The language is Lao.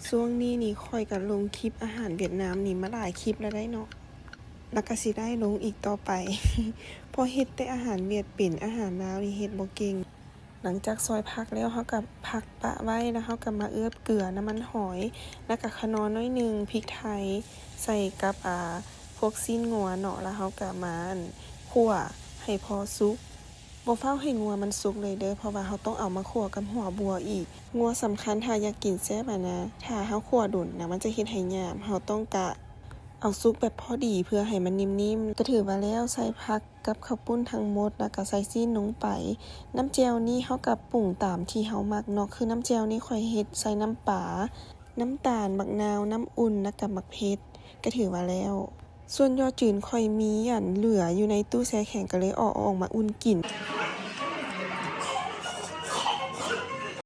ຊ່ວງນີ້ນີ້ຂ້ອຍກໍລົງຄລິບອາຫານຫວຽດນາມນີ້ມາຫຼາຍຄລິບແລ້ວໄດ໋ເນາະ ແລ້ວກໍຊິໄດ້ລົງອີກຕໍ່ໄປ ເພາະເຮັດແຕ່ອາຫານຫວຽດເປັນ ອາຫານລາວນີ້ເຮັດບໍ່ເກັ່ງ. ຫຼັງຈາກຊອຍຜັກແລ້ວ ເຮົາກໍພັກປະໄວ້ ແລ້ວເຮົາກໍມາເອືອບເກືອ ນ້ຳມັນຫອຍ ແລ້ວກໍຂະໜໍໜ້ອຍໜຶ່ງ ພິກໄທ ໃສ່ກັບ ອ່າ ພວກຊີ້ນງົວເນາະ ແລ້ວເຮົາກໍມາ ອັ່ນ ຂົ້ວໃຫ້ພໍສຸກ. ບໍ່ຟ້າວໃຫ້ງົວມັນສຸກເລີຍເດີ້ ເພາະວ່າເຮົາຕ້ອງເອົາມາຂົ້ວກັບຫົວບົວອີກ. ງົວສຳຄັນ ຖ້າຢາກກິນແຊບຫັ້ນນະ ຖ້າເຮົາຂົ້ວດົນນະ ມັນຈະເຮັດໃຫ້ຫຍາບ. ເຮົາຕ້ອງກະເອົາສຸກແບບພໍດີ ເພື່ອໃຫ້ມັນນິ່ມໆ. ກໍຖືວ່າແລ້ວ ໃສ່ຜັກກັບເຂົ້າປຸ້ນທັງໝົດ ແລ້ວກໍໃສ່ຊີ້ນລົງໄປ. ນ້ຳແຈ່ວນີ້ເຮົາກໍປຸງຕາມທີ່ເຮົາມັກເນາະ ຄືນ້ຳແຈ່ວນີ້ຂ້ອຍເຮັດໃສ່ນ້ຳປາ, ນ້ຳຕານ, ໝາກນາວ, ນ້ຳອຸ່ນ ແລ້ວກໍໝາກເຜັດ ກໍຖືວ່າແລ້ວ. ສ່ວນຍໍ່ຈືນຂ້ອຍມີ ອັ່ນ ເຫຼືອຢູ່ໃນຕູ້ແຊ່ແຂງ ກໍເລີຍເອົາອອກມາອຸ່ນກິນ.